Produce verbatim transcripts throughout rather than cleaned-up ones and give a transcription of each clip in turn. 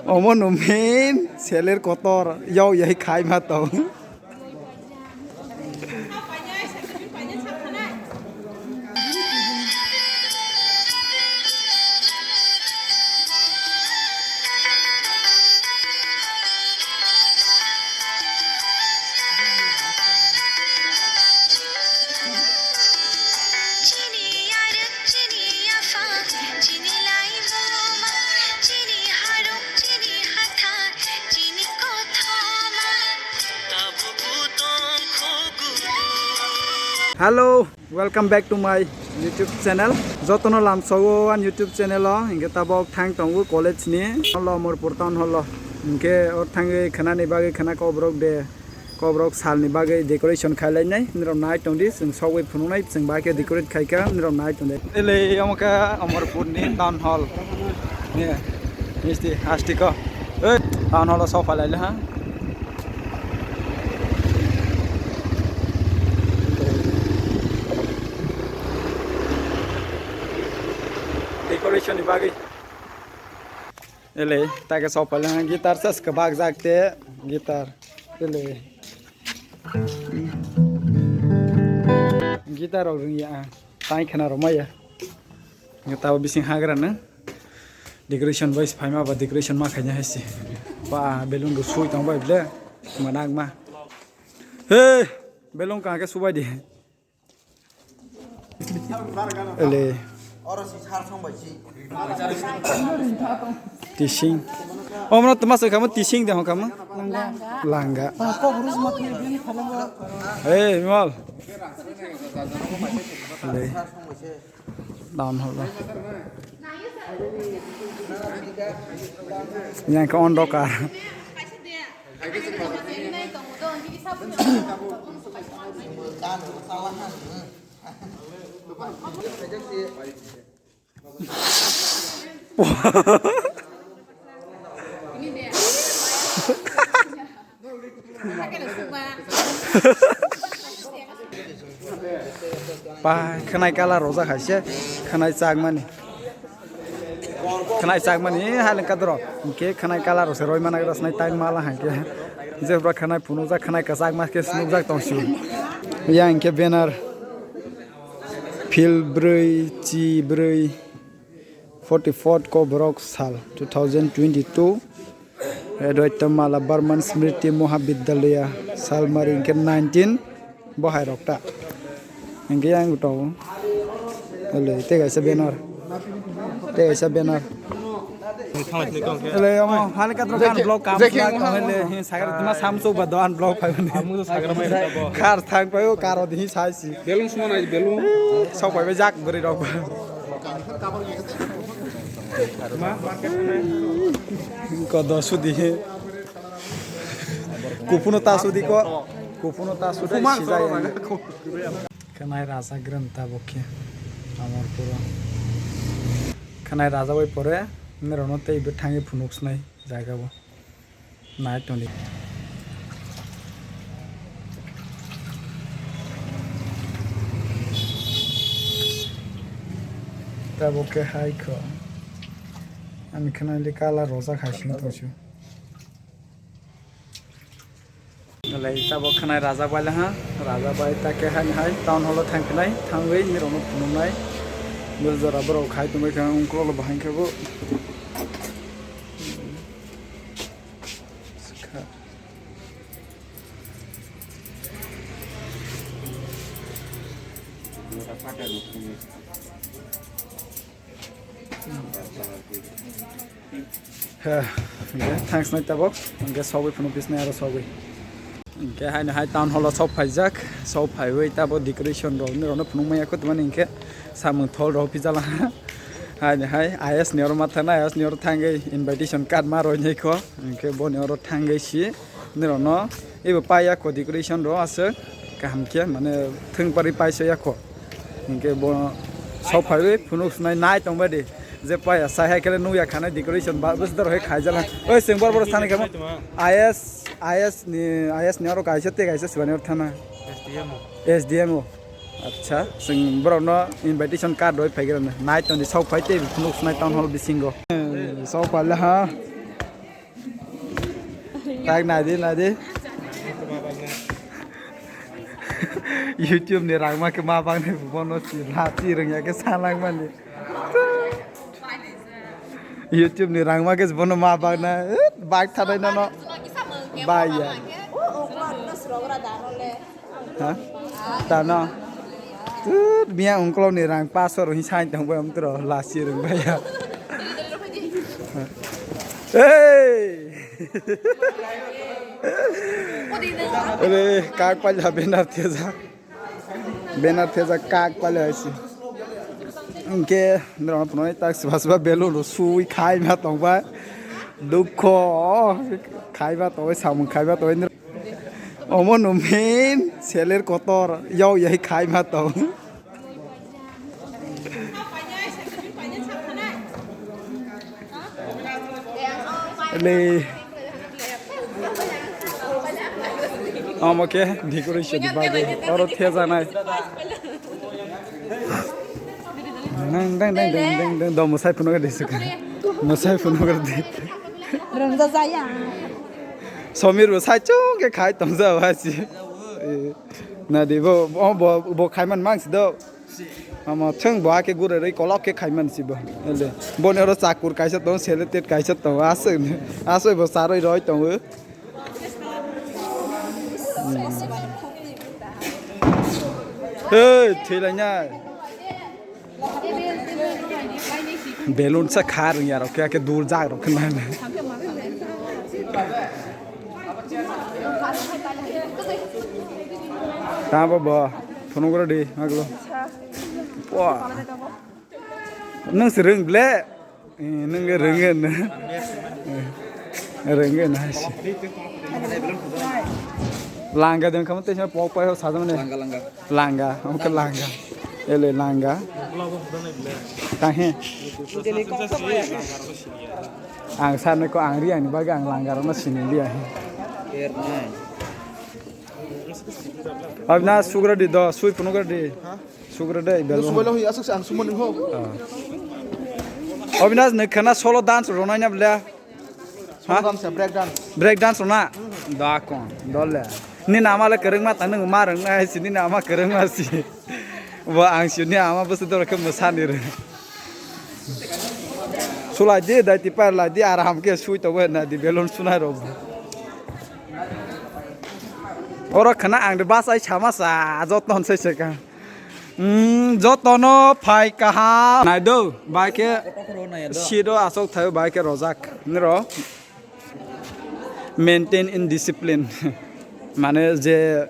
Omo no main seler kotor yau yai khai ma tong. Hello, welcome back to my YouTube channel. Jotono lamsao an YouTube channel o, hinkhe tabok thang tongo college ni, holo Amarpur town hall o. Hinkhe o thangwi khwnani bagwi khwna kobrok de. Kobrok salni bagwi decoration khailai nai, nirok nai tongdi, chwng sogwi phunuknai, chwng bai khe decorate khai kha, nirok nai tongdi. Ele omo khe Amarpur ni town hall. Ne, misti, hasti ko. Ei, town hall o sok phalai le ha. Decoration ni bagwi. Ele, ta khe sok phalai ha, guitar sas kwbak jak te, guitar. Ele. Guitar rok ring ya, tai khwna rw maya. Tabo bising hagra no decoration bai se phaima ba decoration ma khaina hai se. Ba balloon rw sui tong bai ble. Manak ma. He, balloon ka ke subai di. Ele. Tising. Omo no tma se kamo tising de ho kamo. Langa. Hey, Vimal. Ele. Down holo. Yang ke on dokar. Pa khwnai colour rojak hai se khwnai chakmani. Khwnai chakmani hai lengka doro. Hinkhe khwnai colour rok se roi mana gra sinai time mala hai khe. Je bwrok khwnai phunukjak khwnai kwchakma khe sinukjak tong si. Yang hinkhe banner. Phil brwi chi brwi. Forty fourth Kokborok sal two thousand twenty-two. Edwaita Malabar Smriti Mahavidyalaya salmari hinkhe nineteen bo hai rok ta. Hinkhe yang tongo. Ole, tei kaisa banner. Tei kaisa banner. Ele, omo, hali katro kan block kam sila tong ele, he, sagar tima samsok ba doan block phai bani. Khar thang phai o, karo di sai si. Belung suma nai, belung. Sok phai be jak bwrwi rok. Ko do sudi he. Kupuno ta sudi ko. Kupuno ta sudi sijai. Khwnai raja grem tabok khe Amarpuro. Khwnai raja bai pore nirokno tei bo thangwi phunuk snai jaga bo. Nai tongdi. Tabok khe hai kho. Ani khwnai le colour rojak hai sini tongsu. Nalai tabok khwnai raja bai laha, raja bai ta khe hai hai town hall o thang khnai, thangwi nirokno phunuknai. Bo jora borok khai tongbai kha, ungkolo bahai khe bo. He, hingke thanks nai tabok, hingke sogwi phano bisnai aro sogwi. Hingke haino hai town hall o sok phaijak, sok phaiwi tabok decoration rok, nirokno phunukmaya kho twmani hingke samung thol rok pijala. Haino hai I S ni oro ma thangna, I S ni oro thangwi invitation card ma roinai kho, hingke boni oro thangwi si. Nirokno ebo paiya kho decoration rok aswk kaham khe mane thwng pari paisaya kho. Hinkhe bo sok phaiwi phunuk swnai nai tongbai di je paiya sai hai khe nukya khanai decoration ba bwswk doro hai khaijak. Oi chwng bor bor thani khe I S, I S ni, I S ni oro kaisa tei kaisa swbani oro thana. S D M o. S D M o. Acha chwng borokno invitation card roi phaigrana nai tongdi sok phai tei phunuk swnai town hall bisingo. Sok phaile ha. Tak nadi nadi. YouTube ni rangma ke ma bang ni bono si la si rengya ke salang mani. YouTube ni rangma ke bono ma bang na, eh, bike thanai nono. Bai ya. Ha? Tano. Tut, biya ungklo ni rang paso rwi sai tong bai amtro lasi rung bai ya. Hey! Ore, kak pala benar teza. Benar teza kak pala asi. Hwnkhe norokno phunuknai tak swba swba belun rw sui khaima tongbai. Dukho khaima tongbai, samung khaima tongbai. Omo no main seler kotor yau yai khaima tong. Le. Omo khe decoration ni bagwi oro thejanai. Dang, dang, dang, dang, dang, dang, dong, mwsai phunukgwi de swkang. Mwsai phunukgwi de. Rwngthajaya. Somir bo saichung khe khai tongja ba si. Eh, na di bo, bo, bo, bo khaiman mang si do. Amo thwng bo ake gure rwi kolok khe khaiman si bo. Ele. Boni oro chakur kaisa tong, selected kaisa tong. Aswk, aswk bo charwi roi tongo. Hey, thwilainai. Belun sa khar ya rok khe dul jak rok khe nai. Tamo bo phunuk rw di maglo. Wah. Nung si rwng ble. Eh, nung le rwng na. Rwng na si. Langa dong kamu tesa pok pai ho sajam ne. Langa, langa. Langa, oke langa. Ele langa. Tahe. Ang sana ko ang ri ang baga ang langa rana sini dia. Abna sugra di do, sui punugra di. Sugra de, bel. Subai lo hi asuk ang sumon ho. Obinash ne khana solo dance ronai na bla. Solo dance, break dance. Break dance rona. Da kon, dole. Ni nama le kereng ma tanung ma reng na si ni nama kereng ma si. Bo ang si ni ama bus dor ke musani re. Sulai di dai ti par lai di aram ke sui to na di belon sunai ro. Oro khana ang de bus ai sama sa jotton sai se ka. Mm, jotono phai kaham. Naido, bai khe seat o asok thaio, bai khe rojak. Niro maintain in discipline. Mane je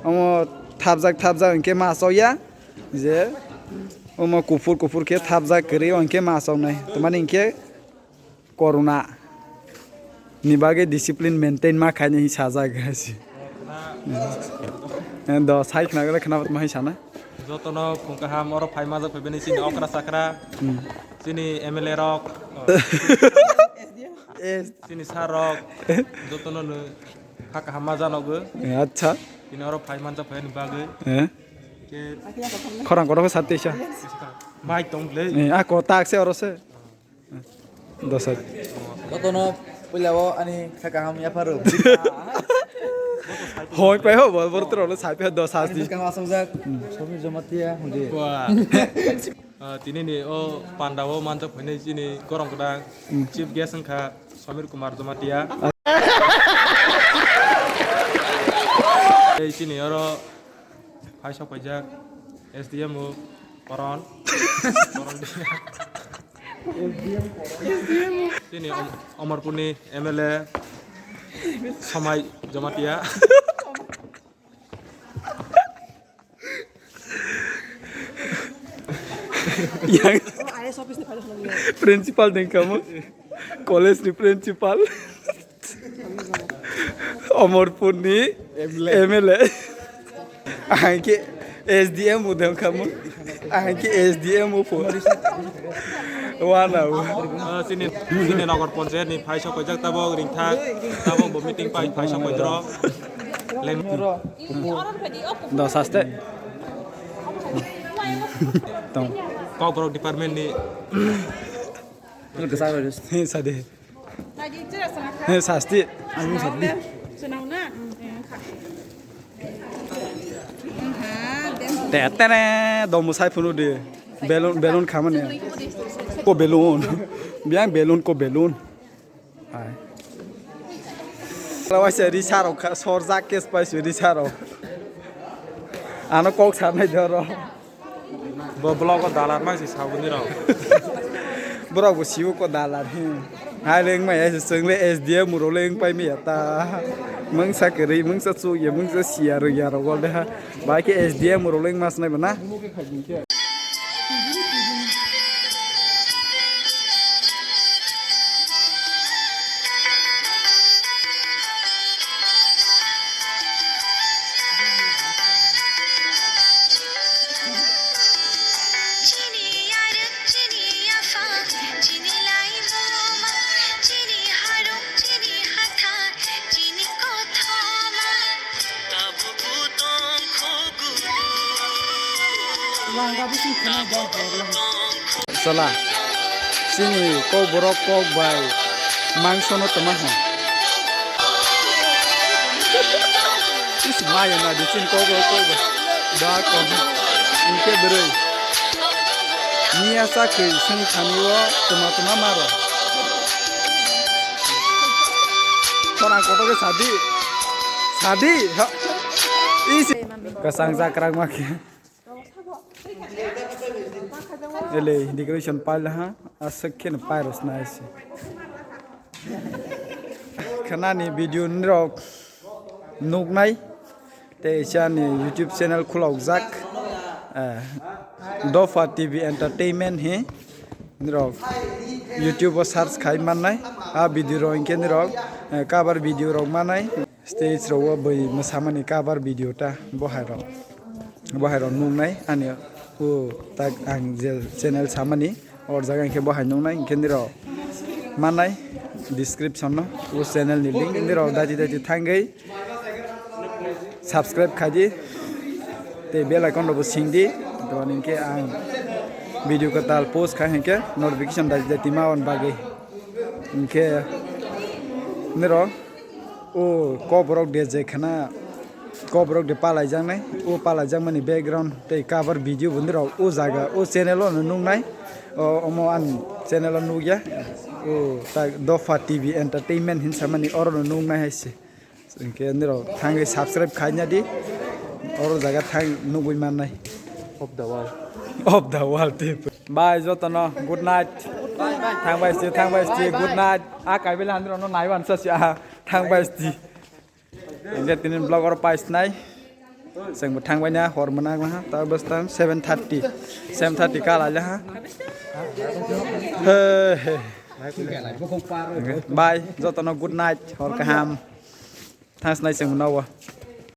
omo thapjak thapjak hinkhe ma asokya. Je omo kuphur kuphur khe thapjak kwrwi hinkhe ma asoknai. Tamani hinkhe Corona ni bagwi discipline maintain ma khaini sajak si. Do sai khna gale khna ma hai sana. Jotono phung kaham oro phai majak phai bini chini okra chakra. Hmm. Chini M L A rok. Yes. Chini sir rok. Jotono no ha kaham ma janogo. Acha. Chini oro phai majak phai ni bagwi. Eh. Ke khorang kotor satisa. Mai tong le. Eh, a ko tak se oro se. Dosa. Jotono puila o ani kha kaham yapharo. Hoi pai ho, bor bor tro lo sai pe dosa ani di. Bwskango asongjak. Hmm. Somir Jamatia hundi. Wah. Ah, tini ni o panda o manjak phainai chini korong kwdang. Hmm. Chief guest wngkha Somir Kumar Jamatia. Tei chini oro Phai sok paijak S D M o Koron. Koron dia. Chini Om-, Omorpurni M L A Somai Jamatia. Yang principal dengkamo. College ni principal. Omorpurni M L A. M L A. Ang khe S D M o dong kamo. Ang khe S D M o pho. Wana o. Ah, sini, sini Nagar Panchayat ni phai sok paijak tabok ringthak. Tabok bo meeting pai phai sok paijak. Leng. Dos haste. Tong. Kokborok department ni. Sade. He, sasti. Te tere domo sai phunu de. Balloon, balloon khamani. Ko balloon. Biang balloon, ko balloon. Hai. Lawaisa ri sarok kha, sorjak case paisio ri sarok. Ano kok sanai doro. Bo vlog o dalar mangsi sabuni rok. Borok bo sibo ko dalar hi. Hai leng mai ai chwng le S D M rok leng pai mi ya ta. Mungsa kwrwi, mungsa chuk ya, mungsa siya rok ya rok wal de ha. Bai khe S D M rok leng mas nai bo na. Sala, chini kok borok kok bai mangso no toma ha. Isi maya na di chini kok borok kok bai. Da kok. Inke bwrwi. Niya sa khe sung thani o toma toma maro. Khorang kotor khe sadi. Sadi. Ha. Isi. Kwchang jakrak ma khe. Ele decoration paila ha. Aswk khe no pairosna isi. Khanani video nirok nuknai. Tei chani YouTube channel khulokjak, eh, Dopha T V Entertainment hi nirok YouTube o search khai mannai. A video rok hinkhe nirok, eh, cover video rok manai. Stage rok o bwi mwsamani cover video ta bo hai rok, bo hai rok nuknai ani o tak ang je channel samani. Or jaga hinkhe bo hai nuknai hinkhe nirok mannai description no o channel ni link nirok daiti daiti thangwi subscribe khaidi tei bell icon rokbo singdi. Tobani hinkhe ang video kwtal post khai hinkhe notification daiti daiti ma on bagwi hinkhe nirok. O kok borok de je khana kok borok de palaijaknai, o palaijakmani background tei cover video bo nirok o jaga o channel o no nuknai. O omo ani channel o nukya, o ta Dopha T V Entertainment hinsamani oro no nuknai hai se. Hinkhe nirok thangwi subscribe khaina di, oro jaga thang nugwi mannai. Of the world. Of the world tip. Bye, jotono good night. Thangbai sti, thangbai sti, good night. A kaibele handro no naiwan sa si a thangbai sti. Hinkhe tini vlog oro paisnai. Chwngbo thangbai na hor mwnang na ha. Ta bwstan seven thirty. Seven thirty kala le ha. He he. Bye, jotono good night. Hor kaham. Thanks nai chwng no.